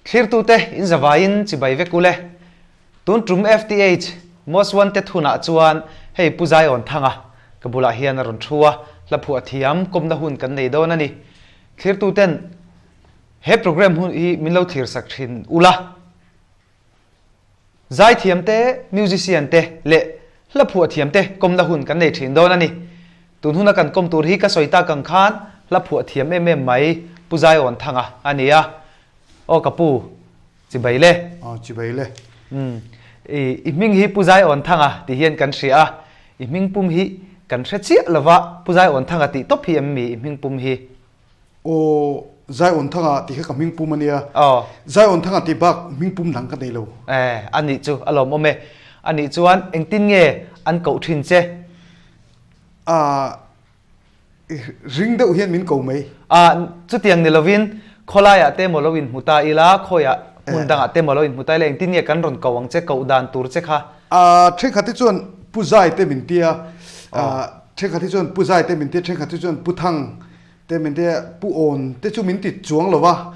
Thlirtute in zavaiin chibai vek ule. Tun tum FTH Most Wanted hunah chuan hei Pu Zaiawn Thanga ka bulah hian a rawn thu a, hla phuah thiam kawmna hun kan nei dawn a ni. Thlirtuten he program hun hi min lo thlirsak thin ula. Zaithiam te, musician te leh hla phuah thiam te kawmna hun kan nei thin dawn a ni. Tun huna kan kawm tur hi ka sawi tak ang khan hla phuah thiam em em mai Pu Zaiawn Thanga a ni a. Aw ka pu, chibai le. Aw chibai le. Umm, i i hming hi Pu Zaiawn Thanga ti hian kan hria a, i hming pum hi kan hre chiah lova Pu Zaiawn Thanga tih tawp hi em mi i hming pum hi? Aw, Zion Thanga tih kha ka hming pum a nia. Aw. Zion Thanga tih bak hming pum dang ka nei lo. Eh, a nih chu a lawmawm e. A nih chuan engtin nge an koh thin che? Ah, ring deuh hian min ko mai. Ah, chutiang ni lovin khawlaiah te maw lo inhmu ta ila, khawiah hmun dangah te maw lo inhmu ta ila engtin nge kan rawn ko ang che, koh dan tur che kha? Ah, thenkhat hi chuan Pu Zai te min tia, ah, thenkhat hi chuan Pu Zai te min tia, thenkhat hi chuan Pu Thang Te min te Pu Awn te chu min ti chuang lo va,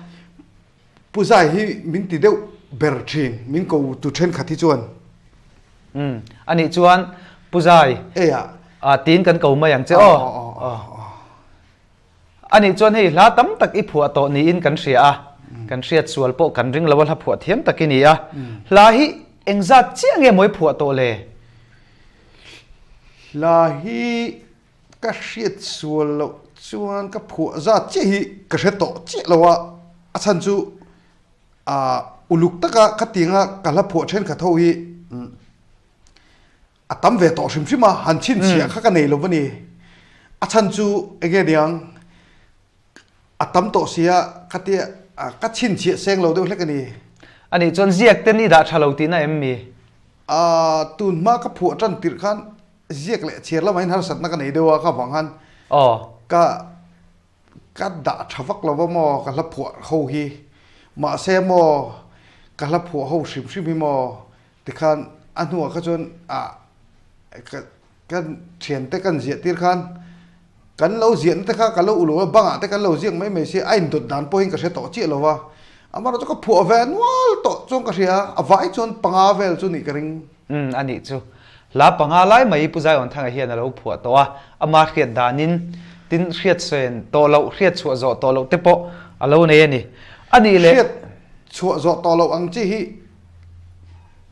Pu Zai hi min ti deuh ber thin, min ko tu thenkhat hi chuan. Umm, anih chuan Pu Zai Eia. Ah tiin kan ko mai ang che aw. Aw. Anih chuan hei hla tam tak i phuah tawh niin kan hria a, kan hriat sual pawh kan ring lo a, hla phuah thiam tak i ni a. Hla hi engzat chiah nge maw i phuah tawh le? Hla hi Ka hriat sual loh chuan ka phuah zat chiah hi ka hre tawh chiah lo a, a chhan chu ah uluk taka ka tinga ka hla phuah thenkhat ho hi a tam ve tawh hrim hrim a, han chhinchhiah kha ka nei lo a ni. A chhan chu enge niang a tam tawh sia ka tia ka chhinchhiah seng lo deuh hlek a ni. A nih chuan ziak te ni dah tha lo tihna em mi? Ah tun hma ka phuah tan tirh khan Ziak leh chhiar lamah hian harsatna ka nei deuh a, ka vang khan ka ka dah tha vak lo va maw ka hla phuah ho hi. Mahse maw ka hla phuah ho hrim hrim hi maw tikhan a hnuah kha chuan ah ka ka thiante kan ziah tir khan kan lo ziahna te kha ka lo uluk a, bangah te kan lo ziak mai mai sia a indawt dan pawhin ka hre tawh chiah lo va. Amaherawhchu ka phuah ve nual tawh chuan ka hria a, a vai chuan panga vel chu nih ka ring. Umm a nih chu. Hla panga lai mai Pu Zaiawnthanga hian a lo phuah tawh a, ama hriat danin tin hriat sawn tawh loh, hriat chhuah zawh tawh loh te pawh a lo nei a ni. A nih leh. Hriat chhuah zawh tawh loh ang chi hi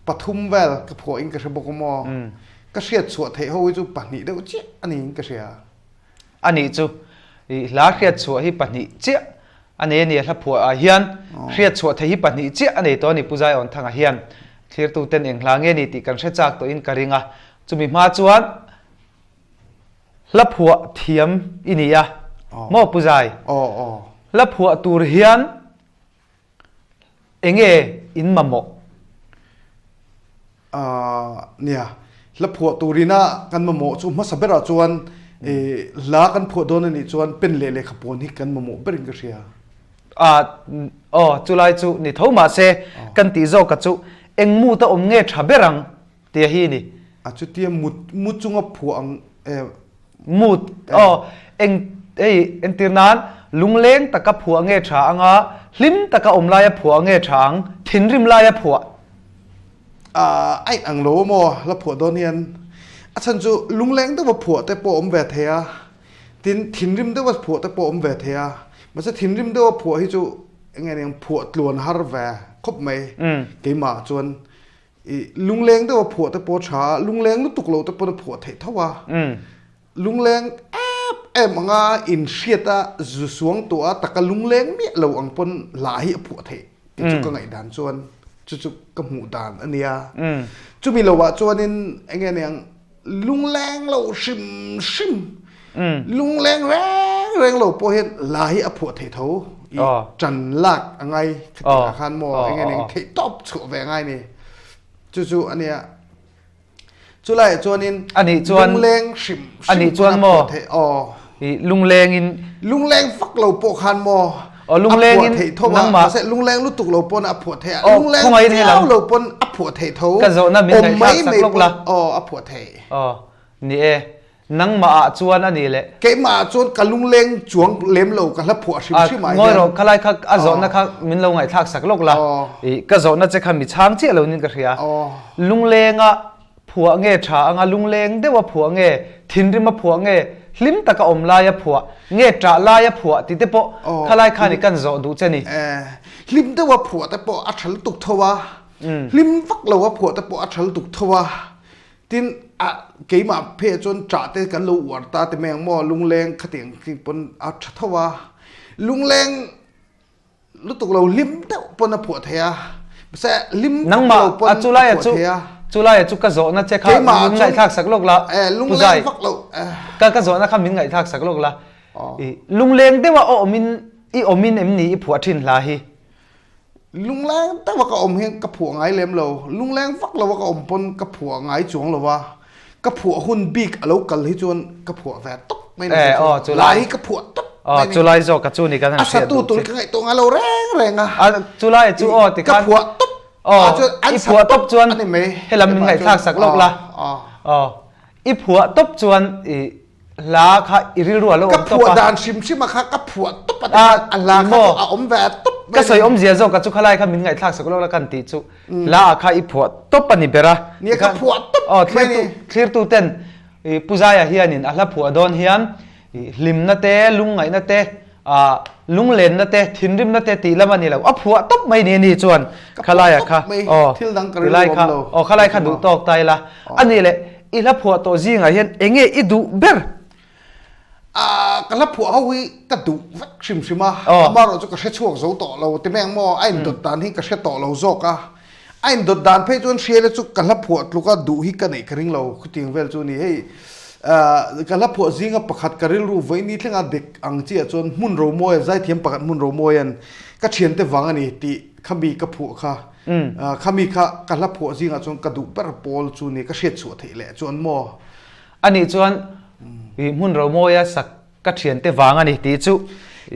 pathum vel ka phuahin ka hre bawk a maw? Ka hriat chhuah theih ho hi chu pahnih deuh chiah a niin ka hria. A nih chu, i hla hriat chhuah hi pahnih chiah a nei a ni, a hla phuah ah hian hriat chhuah theih hi pahnih chiah a nei tawh a ni Pu Zaiawnthanga hian thlirtu ten eng hla nge ni tih kan hre chak tawhin ka ring a, chumi hma chuan hla phuah thiam i ni a maw Pu Zai? Hla phuah tur hian Enge in mamawh? Aaa nia, hla phuah turina kan mamawh chu hmasa berah chuan hla kan phuah dawn a nih chuan pen leh lehkha pawn hi kan mamawh berin ka hria. Aaa aw chulai chu ni tho mahse kan tih zawka chu eng mut a awm nge tha ber ang tia hi ni. A chutia mut mut chunga phuah ang e. Mut aw eng hei entir nan lungleng taka phuah nge tha anga hlim taka awm laia phuah nge tha ang thinrim laia phuah. A aih ang lo maw la phuah dawn hian a chhan chu lungleng deuha phuah te pawh awm ve thei a tin thinrim deuha phuah te pawh awm ve thei a mahse thinrim deuha phuah hi chu enge niang phuah tluan har ve khawp mai keimah chuan I lungleng deuh a phuah te pawh a tha a, lungleng lutuk lo te pawn a phuah theih tho a. Lungleng em em anga inhriat a zu suang tuah a taka lungleng miah lo ang pawn hla hi a phuah theih tih chu ka ngaihdan chuan chu chu ka hmuh dan a nia. Chumi lo ah chuanin eng nge niang lungleng lo hrim hrim lungleng reng reng lo pawh hian hla hi a phuah theih tho i ṭan lak a ngai khati ah khan maw eng nge ning theih tawp chhuah ve a ngai ni chu chu a nia chulai ah chuanin anih chuan lungleng hrim hrim anih chuan maw theih aw i lungleng in lungleng vak lo pawh khan maw aw lungleng in theih tho a mahse lungleng lutuk lo pawn a phuah theih a lungleng viau lo pawn a phuah theih tho ka zawhna min ngaihthlak sak lawk la aw a phuah theih aw ni e. Nangmah ah chuan a nih leh. Keimah ah chuan ka lungleng chuang lem lo ka hla phuah hrim hrim ah hian. Ngawi rawh, khalai kha a zawhna kha min lo ngaihthlak sak lawk la. Ka zawhna che kha mi chhang chiah lo niin ka hria. Lunglenga phuah nge tha anga lungleng deuha phuah nge, thinrima phuah nge, hlim taka awm laia phuah nge, ṭah laia phuah tih te pawh khalai khan i kan zawh duh che ni. Hlim deuha phuah te pawh a ṭha lutuk tho a, hlim vak loa phuah te pawh a ṭha lutuk tho a. Tin, a keimah pheh chuan ṭah te kan lo uar ta ti mai ang maw, lungleng khatiang khi pawn a ṭha tho a, lungleng lutuk lo hlim deuh pawn a phuah thei a, mahse hlim vak lo pawn a phuah thei a. Chulaia chu ka zawhna che kha min ngaihthlak sak lawk la, Pu Zai, ka ka zawhna kha min ngaihthlak sak lawk la, lungleng deuha awmin i awmin em ni i phuah ṭhin hla hi? Lungleng deuha ka awm hian ka phuah ngai lem lo. Lungleng vak loa ka awm pawn ka phuah ngai chuang lo a. Ka phuah hun bik a lo kal hi chuan ka phuah ve tawp mai ni kei chu. Lai hi ka phuah tawp mai ni. Chulai zawk ka chu ni kan han hriat duh che. A satu tur ka ngaihtuah ngai lo reng reng a. Chulai chu aw tikhan. Ka phuah tawp. I phuah tawp chuan helam min ngaihthlak sak lawk la. I phuah tawp chuan i hla kha i rilru a lo awm tawp a. Ka phuah dan hrim hrim a kha ka phuah tawp a ti kha a hla kha chu a awm ve tawp mai. Ka sawi awmzia zawk a chu khalai kha min ngaihthlak sak lawk la kan tih chu hla ah kha i phuah tawp a ni ber a. Nia ka phuah tawp mai ni. Thlirtu ten Pu Zaia hianin a hla phuah dawn hian hlimna te, lungngaihna te, lunglenna te, thinrimna te tih lam a ni lo. A phuah tawp mai ni ani chuan khalai ah kha aw tilai kha aw khalai kha duh tawk ta ila. A nih leh i hla phuah tawh zingah hian eng nge i duh ber? Ka hla phuah ho hi ka duh vek hrim hrim a, amaherawh chu ka hre chhuak zo tawh lo ti mai ang maw, a indawt dan hi ka hre tawh lo zawk a. A indawt dan phei chuan hriaina chu ka hla phuah tluka duh hi ka neih ka ring lo khutiang vel chu a ni. Hei ka hla phuah zinga pakhat ka rilru vawiini thlenga dek ang chiah chuan hmun romawi zaithiam pakhat hmun romawian ka thiante vang a ni tih khami ka phuah kha khami kha ka hla phuah zingah chuan ka duh ber pawl chu ni ka hriat chhuah theih leh chuan maw. Anih chuan hmun romawia sak Ka thiante vang a ni tih chu.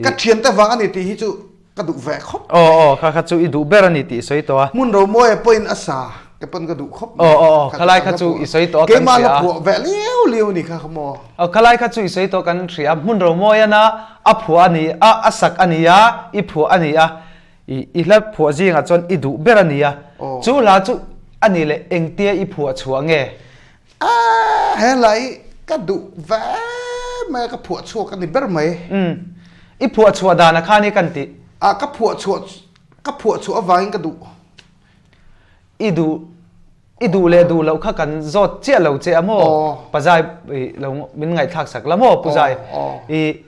Ka thiante vang a ni tih hi chu ka duh ve khawp mai. Aw aw kha kha chu i duh ber a ni tih i sawi tawh a. Hmun Romawia pawhin a sa ke pawn ka duh khawp mai. Aw aw aw khalai kha chu i sawi tawh a kan hria a. Keimah la phuah ve liau liau a ni kha kha maw. Aw khalai kha chu i sawi tawh kan hria a. Hmun Romawia na a phuah a ni a, a sak a ni a, i phuah a ni a. I i hla phuah zingah chuan i duh ber a ni a. Chu hla chu a nih leh engtia i phuah chhuah nge? A he hla hi ka duh ve mai a, ka phuah chhuak a ni ber mai. Umm i phuah chhuah dan a khan hi kan tih. A ka phuah chhuah ka phuah chhuah avangin ka duh. I duh i duh leh duh loh kha kan zawt chiah lo che a maw? Pazai i lo min ngaihthlak sak la maw Puzai? I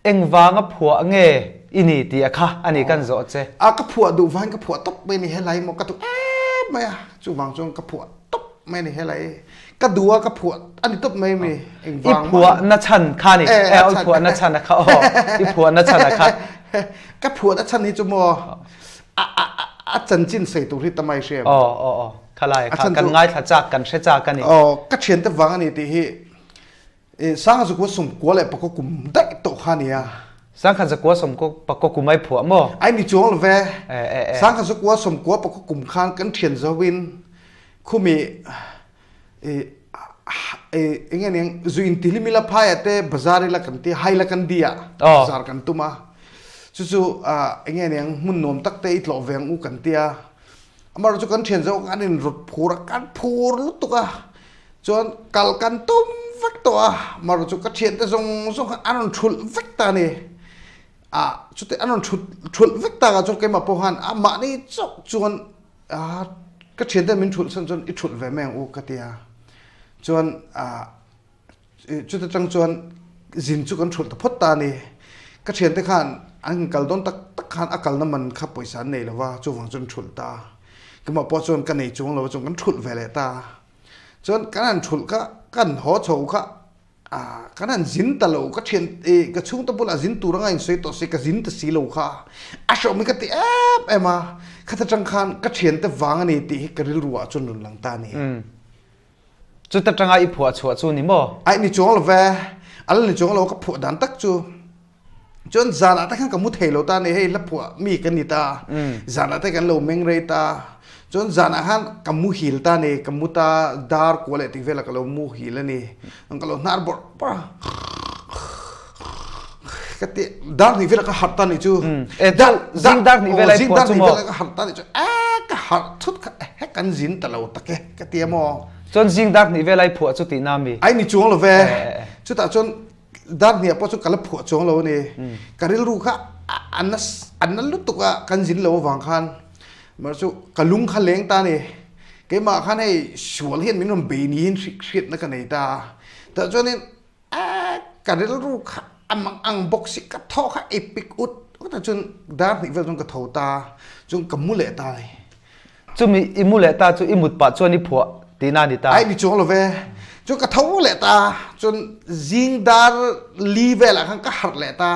Engvanga phuah nge i ni tih a kha a ni kan zawh che. A ka phuah duh vangin ka phuah tawp mai a ni helai maw ka duh em mai a chuvang chuan ka phuah tawp mai a ni helai ka duh a ka phuah a ni tawp mai mi engvang I phuah na chhan kha ni e i phuah na chhan a kha aw i phuah na chhan a kha ka phuah na chhan hi chu maw a a a chanchin sei tur hi tamai hriam aw aw aw khalai kha kan ngaithla chak kan hre chak a ni aw ka thiante vang a ni tih hi Sangha zakua sawmkua leh pakua kum daih tawh kha a nia. Sangha zakua sawmkua pakua kum ai phuah maw? Ai ni chuang lo ve. Sangha zakua sawmkua pakua kum khan kan thian zoin khumi enge niang zu in tihlim ila phai te bazar ila kan ti hai la kan dia bazar kan tum a. Chu chu enge niang hmun nuam tak te i tlawh ve ang u kan tia. Amaherawhchu chu kan thian zo kan in rut phur a kan phur lutuk a. Chuan kal kan tum vek tawh a, marawh chu ka thiante zawng zawng kha an rawn thulh vek ta a ni. Ah chutih an rawn thut thulh vek tak ah chuan keimah pawh khan a mahni chauh chuan ah ka thiante min thulh san chuan i thulh ve mai ang u ka ti a. Chuan ah chuta tang chuan zin chu kan thulh ta phawt ta a ni. Ka thiante khan an kal dawn tak tak khan a kalna man kha pawisa an nei lo va, chuvang chuan thulh ta a. Keimah pawh chuan ka nei chuang lo va chuan kan thulh ve leh ta a. Chuan kan han thulh kha kan haw chho kha ah kan han zin ta lo ka thian eh ka chhungte bulah zin tur anga insawi tawh si ka zin ta si lo kha a hreawm hi ka ti em em a khata tang khan ka thiante vang a ni tih hi ka rilru ah chuan rawn lang ta a ni. Chuta tanga i phuah chhuah chu ni maw? Aih ni chuang lo ve, a la ni chuang lo ka phuah dan tak chu. Chuan zanah te khan ka mu thei lo ta a ni, hei hla phuah mi ka ni ta, zanah te kan lo meng rei ta, chuan zanah khan ka muhil ta a ni, ka mu ta dar kua leh tih velah ka lo muhil a ni, ka lo hnar bawrh bawrh a, ka ti dar hnih velah ka harh ta a nih chu, zing dar hnih velah i phuah chu maw? Zing dar hnih velah ka harh ta a nih chu, e ka harh thut kha he kan zin ta lo tak e ka ti a maw? Chuan zing dar hnih velah i phuah chu tihna mi? Ai ni chuang lo ve, chutah chuan Dar hniah pawh chu ka la phuah chuang lo a ni. Ka rilru kha a na a na lutuk a, kan zin lo avang khan mahse chu ka lung kha leng ta a ni. Keimah khan hei sual hian min rawn bei niin hriatna ka nei ta a. Tah chuanin a ka rilru kha a mang ang bawk si, ka thaw kha ei pik ut ut a chuan dar hnih vel chuan ka tho ta a, chuan ka mu leh ta a ni. Chumi i mu leh ta chu i mut pah chuan i phuah tihna a ni ta. Ai ni chuang lo ve. Chuan ka tho leh ta. Chuan zing dar li velah khan ka harh leh ta.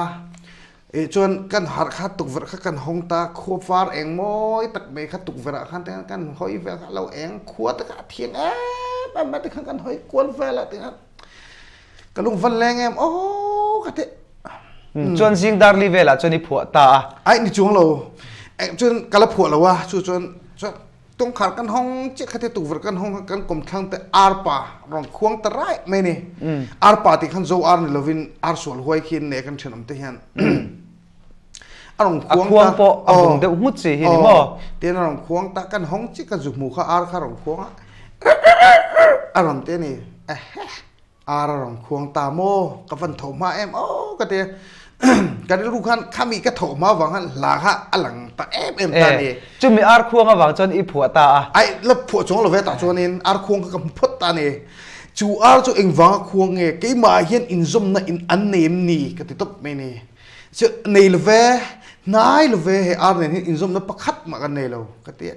I chuan kan harh kha tukverh kha kan hawng ta. Khua var eng mawi tak mai kha tukverh ah khan te khan kan hawi vel kha a lo eng khua te kha a thiang em em a tikhan kan hawi kual vel a tikhan ka lung van leng em aw ka ti. Chuan zing dar li velah chuan i phuah ta a. Ai ni chuang lo. Chuan ka la phuah lo a, chu chuan chuan tawngkhar kan hawng chiah kha te tukverh kan hawng kha kan kawmthlang te arpa rawn khuang ta raih mai ni. Arpa tih khan zo ar ni lovin ar sual huai khi an nei a kan thenawm te hian. A rawn khuang ta. A khuang pawh a bung deuh nghut si hi ni maw? Tin a rawn khuang ta kan hawng chiah ka zu hmu kha ar kha a rawn khuang a a rawn ti a ni. Ehe. Ar a rawn khuang ta maw? Ka van tho hma em aw ka ti a. Ka rilru khan khami ka tho hma avang khan hla kha a lang ta em em ta a ni. Chumi ar khuang avang chuan i phuah ta a. Ai, la phuah chuang lo ve tah chuanin ar khuang kha ka hmu phawt ta a ni. Chu ar chu engvanga khuang nge? Keimah hian inzawmna in an nei em ni? Ka ti tawp mai a ni. Chu nei lo ve, hnai lo ve he ar nen hian inzawmna pakhat mah kan nei lo ka ti a.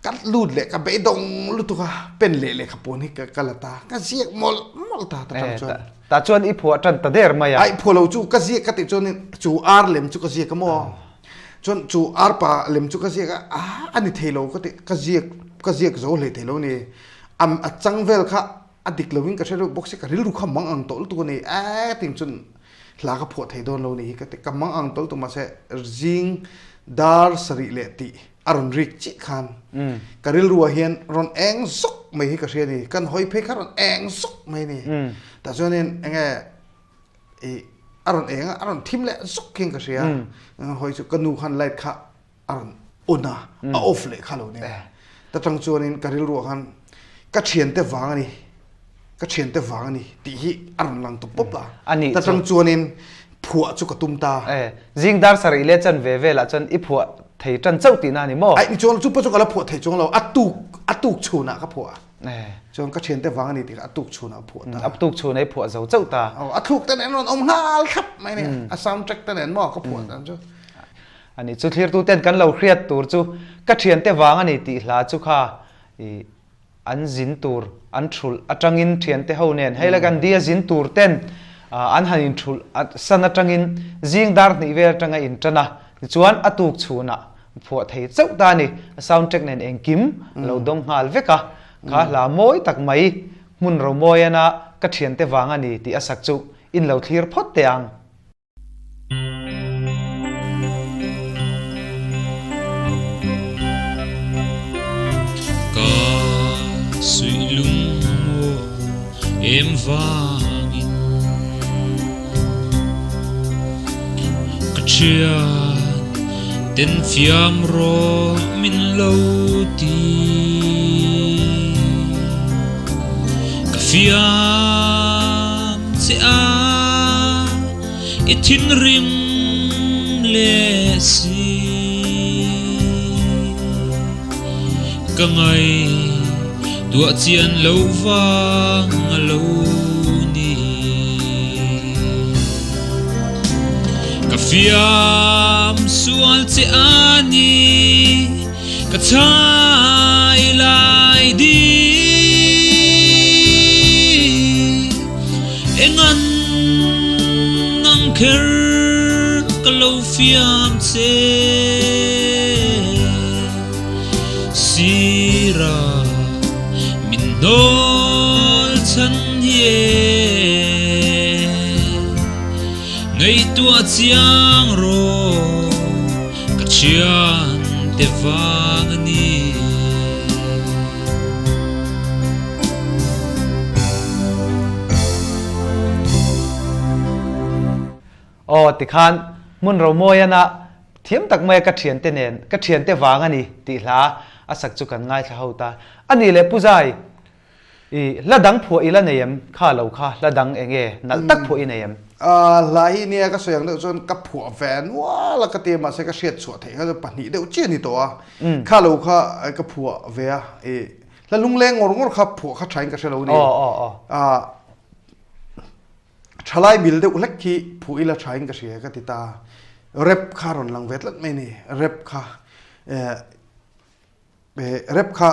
Ka lut leh ka beidawng lutuk a, pen leh lehkha pawn hi ka la ta, ka ziak mawlh mawlh ta ta tang chuan. Tah chuan i phuah tan ta der mai a. Ai phuah lo chu ka ziak ka tih chuan chu ar lem chu ka ziak a maw. Chuan chu ar pa lem chu ka ziak a, a a ni thei lo ka tih, ka ziak ka ziak zo hlei thei lo a ni. A chang vel kha a dik lo in ka hre deuh bawk si, ka rilru kha mang ang tawh lutuk a ni, e ting chuan hla ka phuah thei dawn lo a ni hi ka ti, ka mang ang tawh lutuk mahse zing dar sarih leh tih a rawn rik chiah khan ka rilruah hian rawn eng zawk mai hi ka hria a ni, kan hawi phei kha rawn eng zawk mai a ni, tah chuanin eng nge ih a rawn eng a, a rawn thim leh zawk hian ka hria, hawi chu ka nu khan light kha a rawn on a, a off leh kha lo nia, ta tang chuanin ka rilruah khan ka thiante vang a ni, ka thiante vang a ni tih hi a rawn lang tawp pawp a, ta tang chuanin phuah chu ka tum ta. Zing dar sarih leh chan ve velah chuan i phuah thei tan chauh tihna a ni maw? Ai chuan chu pawh chu ka la phuah thei chuang lo, a tuk a tuk chhunah ka phuah a, chuan ka thiante vang a ni tih kha a tuk chhunah a phuah ta. A tuk chhunah i phuah zo chauh ta. A thluk te nen rawn awm nghal thlap mai a ni, a sound track te nen maw ka phuah dan chu. A ni, chu thlirtu ten kan lo hriat tur chu ka thiante vang a ni tih hla chu kha i an zin tur an thulh atangin thiante ho nen hei la kan dia zin tur ten an han in thulh san atangin zing dar hnih vel atanga in tan a tichuan a tuk chhunah phuah thei chauh ta a ni a sound track nen engkim a lo dawng nghal vek a kha hla mawi tak mai hmun romawiana ka thiante vang a ni tih a sak chu in lo thlir phawt teh ang. Ka suih lung maw em vangin Ka thian ten fiam rawh min lo ti Ka fiam che a I thinrim leh si Ka ngai tuah chian lo vang a lo ni Ka fiam sual che a ni Ka chai lai di Engan nang kher ka lo fiam che Sira min hnawl chan hi e Ngaihtuah. chiang rawh ka thiante vang a ni. Aw tikhan hmun Romawiana thiam tak maia ka thiante nen ka thiante vang a ni tih hla a sak chu kan ngaithla ho ta. A nih leh Pu Zai, i hla dang phuah i la nei em? Kha lo kha hla dang eng nge nalh tak phuah i nei em? Hla hi nia ka sawi ang deuh chuan ka phuah ve nual a ka ti a mahse ka hriat chhuah theih kha chu pahnih deuh chiah a ni tawh a. Kha lo kha ka phuah ve a, i hla lungleng ngawr ngawr kha phuah kha thain ka hre lo a ni. Thalai mil deuh hlek khi phuh ila thain ka hria ka ti ta. Rap kha rawn lang ve tlat mai ni. Rap kha eh rap kha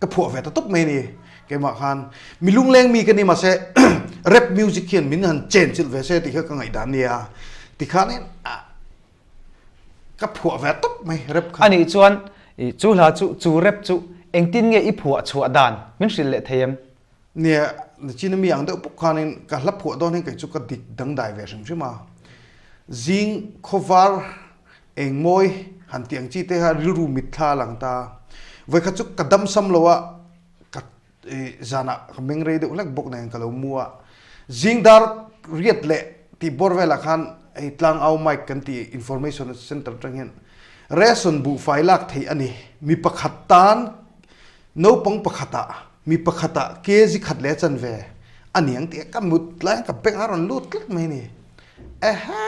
ka phuah ve ta tawp mai ni keimah khan. Mi lungleng mi ka ni mahse rap music hian min han chen chilh ve se tih kha ka ngaihdan nia. Tikhanin ka phuah ve tawp mai rap kha. Anih chuan chu hla chu chu rap chu engtin nge i phuah chhuah dan min hrilh leh thei em? Nia, China mi ang deuh pawh khanin ka hla phuah dawn hian kei chu ka dik dangdai ve hrim hrim a. Zing khawvar eng mawi han tih ang chi te kha rilru mitthla a lang ta. Vawikhat chu ka dam sam lo a, ka zanah ka meng rei deuh hlek bawk nen ka lo mu a. Zing dar riat leh tih bawr velah khan hei tlangau mic kan tih information center atang hian ration buhfai lak theih a ni. Mi pakhat tan Naupang pakhatah mi pakhatah kg khat leh chanve a niang tih ka mut lai ka bank a rawn lut tlat mai a ni. Ehe!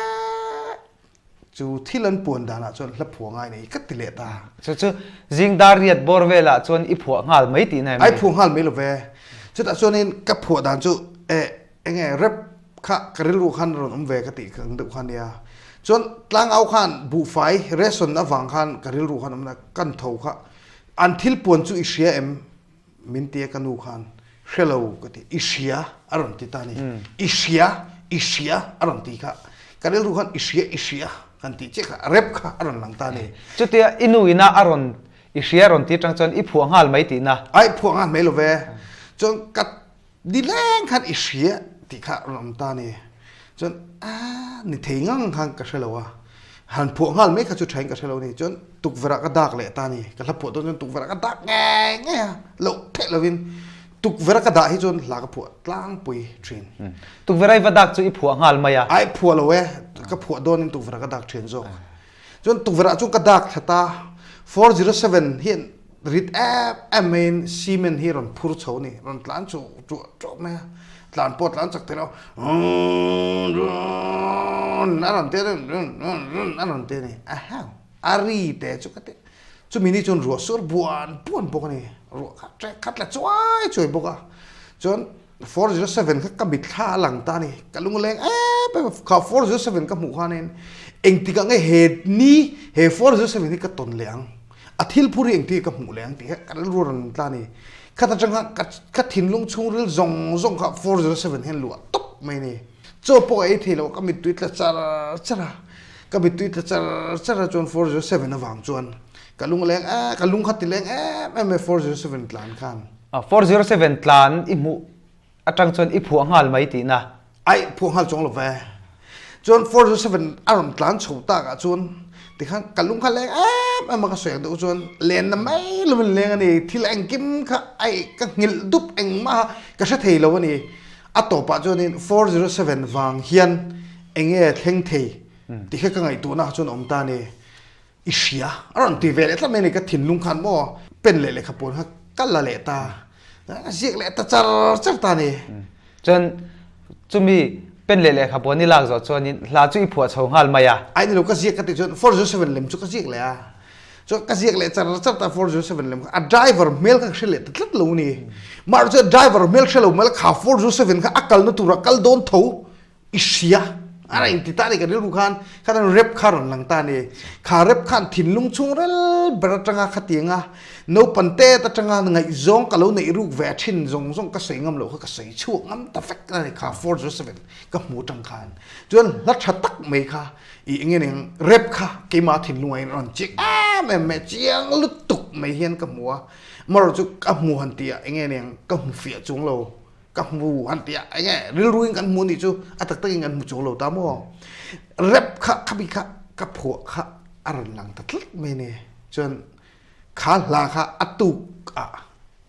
Chu thil an puan danah chuan hla phuah ngai nei ka ti leh ta. Chu chu zing dar riat bawr velah chuan i phuah nghal mai tihna em ni? Ai phuah nghal mai lo ve. Chutah chuanin ka phuah dan chu eh eng nge rep kha ka rilru khan rawn awm ve ka tih ang deuh kha nia. Chuan tlangau khan buhfai ration avang khan ka rilru khan awm na kan tho kha An thil puan chu i hria em? Min ti a ka nu khan, Hre lo ka ti, I hria a rawn ti ta a ni. I hria, i hria a rawn ti kha. Ka rilru khan i hria, i hria kan tih chiah kha rep kha a rawn lang ta a ni. Chutia i nu ina a rawn i hria a rawn ti atang chuan i phuah nghal mai tihna? Ai phuah nghal mai lo ve. Chuan ka Ni leng khan i hria tih kha rawn awm ta a ni. Chuan aaa ni thei ngang khan ka hre lo a, han phuah nghal mai kha chu thain ka hre lo a ni. Chuan tukverh ah ka dak leh ta a ni. Ka hla phuah dawn chuan tukverh ah ka dak ngei ngei a, loh theih lovin tukverh a ka dah hi chuan hla ka phuah tlangpui thin. Tukverh a i va dak chu i phuah nghal mai a? Ai phuah lo e, ka phuah dawnin tukverh ah ka dak thin zawk. Chuan tukverh ah chuan ka dak thla ta, 407 hian Rit em em maiin cement hi rawn phur chho a ni, rawn tlan chho ṭuah ṭuah mai a, tlan pawh tlan chak thei lo, run a rawn ti a, run run run run a rawn ti a ni, a hau a ri te chu ka ti, chumi ni chuan ruah sur buan buan bawk a ni, ruah kha ṭek khat la chuai chuai bawk a, chuan 407 kha ka mitthla a lang ta a ni, ka lungleng em em a, kha 407 ka hmuh khanin engtikah nge he ni he 407 hi ka tawn leh ang. A thil phur hi engti ka hmuh leh ang tih kha ka rilru rawn tla a ni. Khat atang khan ka ka thinlung chhungril zawng zawng kha 407 hian luah tawp mai a ni. Chaw pawh ka ei thei lo, ka mittui tla char char a, ka mittui tla char char a chuan 407 avang chuan ka lung a leng em, ka lung kha ti leng em em e 407 tlan khan. 407 tlan i hmuh Atang chuan i phuah nghal mai tihna. Aih, phuah nghal chuang lo ve. Chuan 407 a rawn tlan chho tak ah chuan tikhan ka lung kha leng em em a ka sawi ang deuh chuan lenna mai lovin leng a ni. Thil engkim kha aih ka nghilh dup engmah a ka hre thei lo a ni. A tawpah chuanin 407 vang hian eng nge thleng thei tih kha ka ngaihtuahna ah chuan a awm ta a ni. I hria a rawn ti ve leh tlat mai a ni ka thinlung khan maw pen leh lehkha pawn kha ka la leh ta a ziak leh ta char char ta a ni. Chuan chumi pen leh lehkha pawn i lak zawh chuanin hla chu i phuah chho nghal mai a. Ai ni lo ka ziak ka tih chuan 407 lem chu ka ziak leh a chuan ka ziak leh char char ta 407 lem kha a driver hmel kha ka hre leh ta tlat lo a ni. Mahse chuan driver hmel hre lo mai la kha 407 kha a kalna turah kal dawn tho I hria a rawn inti ta a ni ka rilru khan khan rep kha rawn lang ta a ni kha rep khan thinlung chhung rel ber atanga khatianga naupang tet atanga ngaihzawng ka lo neih ruk ve thin zawng zawng ka sawi ngam loh kha ka sawi chhuak ngam ta vek a ni kha 407 ka hmu atang khan chuan hla tha tak mai kha i eng eng rep kha keimah thinlungah in rawn chiang em em mai chiang lutuk mai hian ka hmu a amaherawhchu ka hmu han tih ah eng eng ka hmu fiah chuang lo. Ka hmu an ti a, enge rilru in kan hmu nih chu a tak takin kan hmu chuang lo ta maw? Rap kha khami kha ka phuah kha a rawn lang ta tlat mai ni. Chuan kha hla kha a tuk ah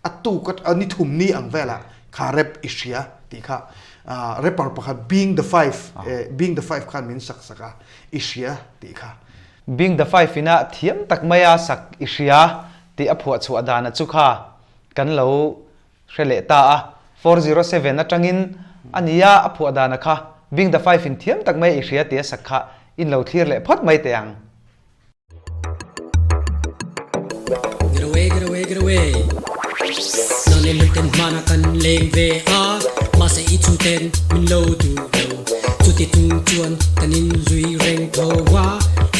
a tuk a ni thum ni ang velah kha rap i hria tih kha rapper pakhat Being the Five Being the Five khan min sak sak a i hria tih kha. Being the Five ina thiam tak maia sak i hria tih a phuah chhuah dana chu kha kan lo hre leh ta a, 407 atangin a nia a phuah dana kha Bing the Five in thiam tak mai i hria tih a sak kha in lo thlir leh phawt mai teh ang. Get away, get away, get away Nang nen hmun ten hmana kan leng ve a Mahse i chhung ten min lo duh lo Chuti chung chuan kan inzui reng tho a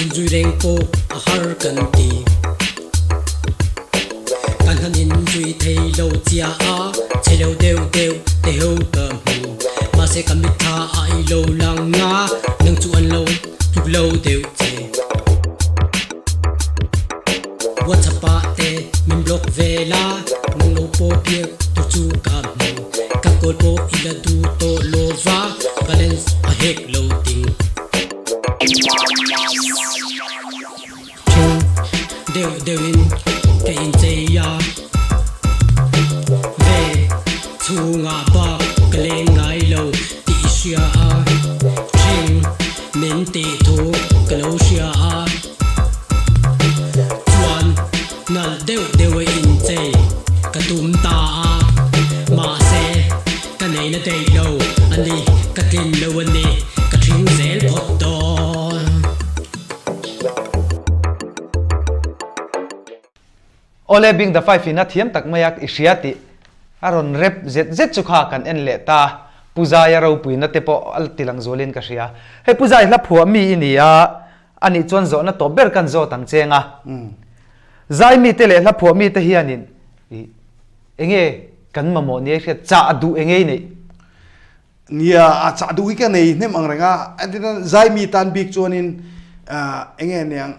Inzui reng pawh a har kan ti. Kan han inzui thei lo chia a, chhe lo deuh deuh te ho ka hmu. Mahse ka mitthla a i lo lang a, nang chu an lo tluk lo deuh che. WhatsApp ah te min block vel a, nang lo pawh biak tur chu ka hmu. Ka call pawh i la duh tawh lo va, balance a hek lo ding. Thing deuh deuhin ka inchei a, ve chhungah bak ka leng ngai lo tih i hria a, thing min tih thu ka lo hria a, chuan nalh deuh deuh a inchei ka tum ta a, mahse ka neihna daih lo a ni, ka tlin lo a ni, ka thing zel phawt dawn. Awle Bing the Five in a thiam tak mai a i hria tih a rawn rep zet zet chu kha kan en leh ta. Pu Zaia ropuina te pawh a ti lang zualin ka hria. Hei Pu Zai hla phuah mi i ni a, anih chuan zawhna tawp ber kan zawt ang cheng a. Zai mite leh hla phuah mite hianin i enge kan mamawh nia i hriat chah duh enge i neih? Nia, a chah duh hi ka nei hnem ang reng a, entirna zaimi tan bik chuanin enge niang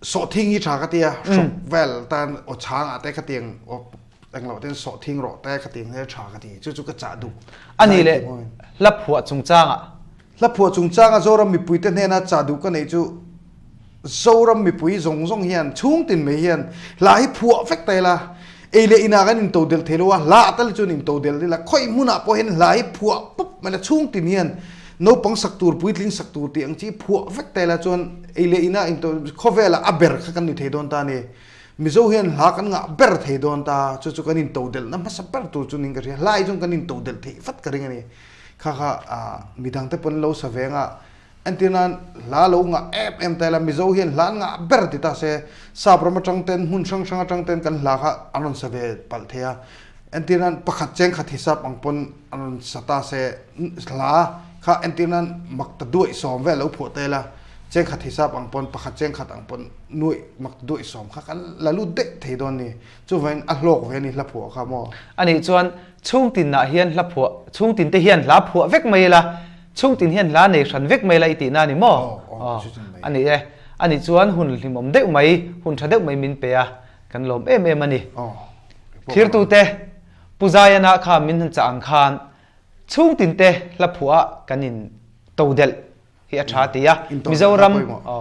sawhthing hi tha ka tia, hrawk vel tan aw chhang ah te khatiang aw englo ten sawhthing rawh te khatiang te tha ka ti, chu chu ka chah duh. Ani leh hla phuah chungchangah. Hla phuah chungchanga Zoram mipuite hnena chah duh ka neih chu Zoram mipui zawng zawng hian chhungtin mai hian hla hi phuah vek ta ila, ei leh inah kan into delh thei lo a, hla ah tal chuan into delh ila, khawi hmunah pawh hian hla hi phuah pup mai la, chhungtin hian naupang sak tur, puitling sak tur tih ang chi phuah vek ta ila chuan ei leh inah into khawvelah a ber kha kan ni thei dawn ta a ni. Mizo hian hla kan ngah ber thei dawn ta, chu chu kan into delhna hmasa ber tur chu niin ka hria, hla hi chuan kan into delh theih vat ka ring a ni. Kha kha midangte pawn lo sa veng a. Entir nan hla lo ngah em em ta ila Mizo hian hla an ngah ber ti ta se sap ram atang ten hmun hrang hrang atang ten kan hla kha an rawn sa ve palh thei a. Entir nan pakhat cheng khat hisap ang pawn an rawn sa ta se hla kha entir nan mak ta duaih sawm vel lo phuah ta ila cheng khat hisap ang pawn pakhat cheng khat ang pawn nuaih mak ta duaih sawm kha kan la lut daih thei dawn ni. Chuvangin a hlawk ve a ni hla phuah kha maw? Anih chuan chhungtinah hian hla phuah, chhungtinte hian hla phuah vek mai ila, chhungtin hian hla nei hran vek mai ila i tihna a ni maw? Aw, A ni e. Anih chuan hun hlimawm deuh mai, hun tha deuh mai min pe a, kan lawm em em a ni. Thirtute, Pu Zaiana kha min han chah ang khan chhungtinte hla phuah kan in todelh hi a tha ti a, Mizoram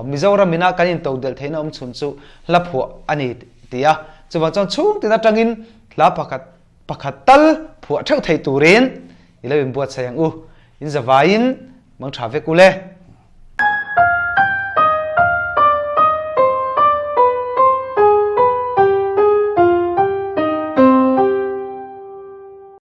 Mizoram ina kan intodelh theihna awm chhun chu hla phuah a ni ti a, chuvang chuan chhungtin atangin hla pakhat pakhat tal phuah theuh thei turin i lo inbuatsaih ang u, in zavaiin mang tha vek u le.